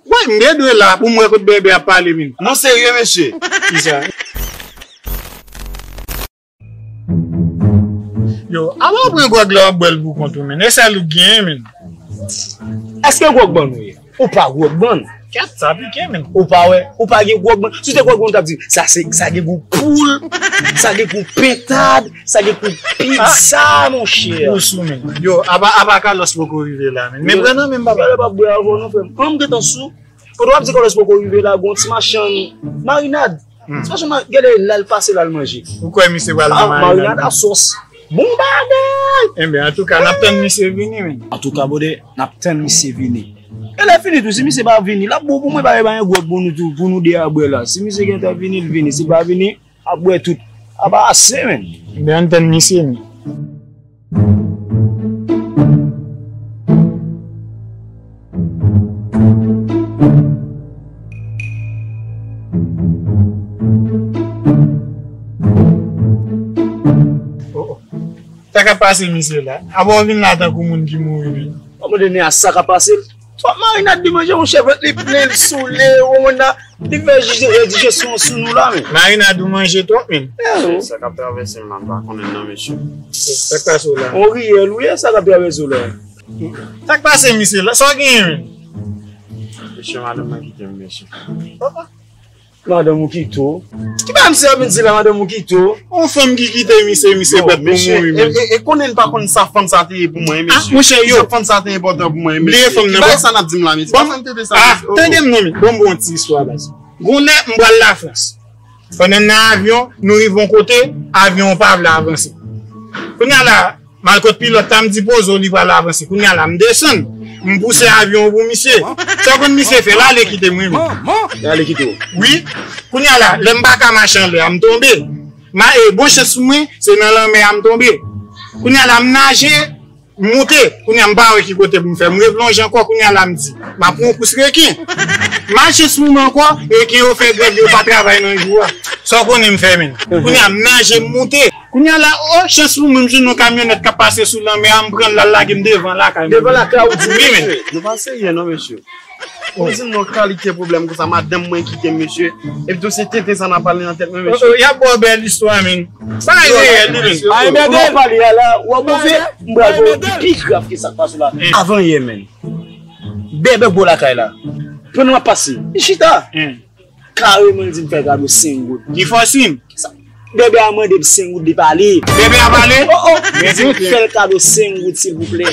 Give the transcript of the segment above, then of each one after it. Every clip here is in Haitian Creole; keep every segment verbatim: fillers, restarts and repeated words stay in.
Wè, m te dwe la pou m wè kote bèbè ap pale, men. Non, serye, mesye. Kisa? Yo, ala w pran gwòg la, w ap bwè l pou kont ou, men. E sèl ou k genyen, men. Èske gwòg bann ou ye? Ou pa gwòg bann. Kèt, sa pike, men. Ou pa wè, ou pa gen gwòg bann. Si w te gwòg bann, w t ap di, sa se, sa gen gou poul, sa gen gou pentad, sa gen gou pizza, monchè. Ou sou, men. Yo, apa, apa Carlos poko rive la, men. Men pran nan men m, papa. Yo, pa bwè avè w non, frè m. An, m gentan sou. Pandan w ap di Carlos poko rive la, gon ti machann marinad. Hmm. Ti machann ma-, gade la l pase la l manje. Ou kwè misye pral nan marinad? Ah, marinad a sòs. Bon bagay! Enben, antouka, n ap tann misye vini, men. Antouka, brother, n ap tann misye vini. E lè fini tou, si misye pa vini, l ap bon pou mwen, pa gen gwòg pou nou tou, pou nou de a bwè la. Si misye gentan vini, l vini. Si l pa vini, ap bwè tout. Apa ase, men. Enben, ann tann misye, men. Oh, oh. Sa k ap pase misye la? Apa w vin la tankou moun ki mouri, wi. Mwen mande nèg a sa k ap pase l. Twòp marinad li manje, monchè, vant li plen, l soule, ou konprann la, li fè jije-, dijesyon sou nou la, men. Marinad ou manje twòp, men. Sa k ap travèse m la, m pa konnen non, mesye. Sa k pase w la? On riyèl, wi, sa k ap travèse w la. Sa k pase misye la? Sa w genyen, men? Mesye, madanm mwen kite m, mesye. Madanm ou kite w? Ki bagay misye ap vin di la, madanm ou kite w? Yon fanm ki kite misye, misye prèt pou mouri, men. E, e, e konnen n pa konn sa fanm sa te ye pou mwen, mesye. Ah, monchè, yo. Sa fanm sa te enpòtan pou mwen, mesye. Bliye fanm nan, ki bagay sa n ap di m la, mesye? Bon, tande m non, men. Bon, bon, ti istwa, baz. Gon lè, m pral Lafrans. Pandan m nan avyon, nou rive yon kote, avyon an pa vle avanse. Kounye a la, m al kot pilòt la, m di poze w, li pral avanse. Kounye a la, m desann. M pouse avyon an pou misye. Sa w konn misye fè? L ale kite m, wi, men. L ale kite w? Wi. Kounye a la, lè m pa ka mache anlè a, m tonbe. Ma, e, bon chans pou mwen, se nan lanmè a m tonbe. Kounye a la, m naje, m moute. Kounye a, m pa wè ki kote pou m fè. M replonje ankò, kounye a la, m di, m ap pran yon kous reken. Malchans pou mwen ankò, reken yo fè grèv, yo pa travay nan jou a. Sa w konnen m fè, men. Kounye a, m naje, m moute. Kounye a la, o, chans pou mwen, m jwenn yon kamyonèt k ap pase sou lanmè a, m pran l, l al lage m devan lakay mwen. Devan lakay ou di, wi, men. Mesye, nou pa serye non, mesye. Ou di m non, kalite pwoblèm konsa, madanm mwen kite m, mesye. Epi tou se tenten sa n ap pale nan tèt mwen, mesye. Oh, oh, y ap ba w bèl istwa, men. Sa reyèl, wi, men. Ay, mède l. Ou pale a la, w ap move, m pral ba w pi grav ke sa k pase la. Avan yè, men. Bèbè bò lakay la. Pandan m ap pase, li chita. Kareman, li di m fè kado senk goud. Ki fòs, wi. Bèbè a mande m senk goud, li pale. Bèbè a pale? Oh, oh. Li di m fè l kado senk goud, silvouplè.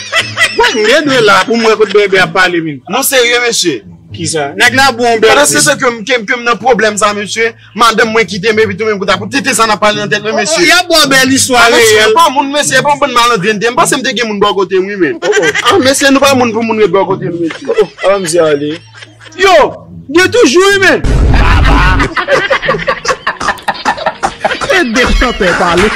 Wè, m te dwe la pou m wè kote bèbè a pale, men. Non, serye, mesye. Kisa? Nèg la bon bèl. Pandan se tan ke m, ke m, ke m nan pwoblèm sa, mesye. Madanm mwen kite m, epi tou menm kouta pou tenten sa n ap pale nan tèt mwen, mesye. Y ap ba w bèl istwa reyèl. Mesye, nou pa moun, mesye, e pa yon bann malandren, m panse m te gen moun bò kote m, wi, men. Ah, mesye, nou pa moun pou moun ret bò kote m, mesye. Apa misye ale? Yo, gen toujou, wi, men. Se de chantè pale.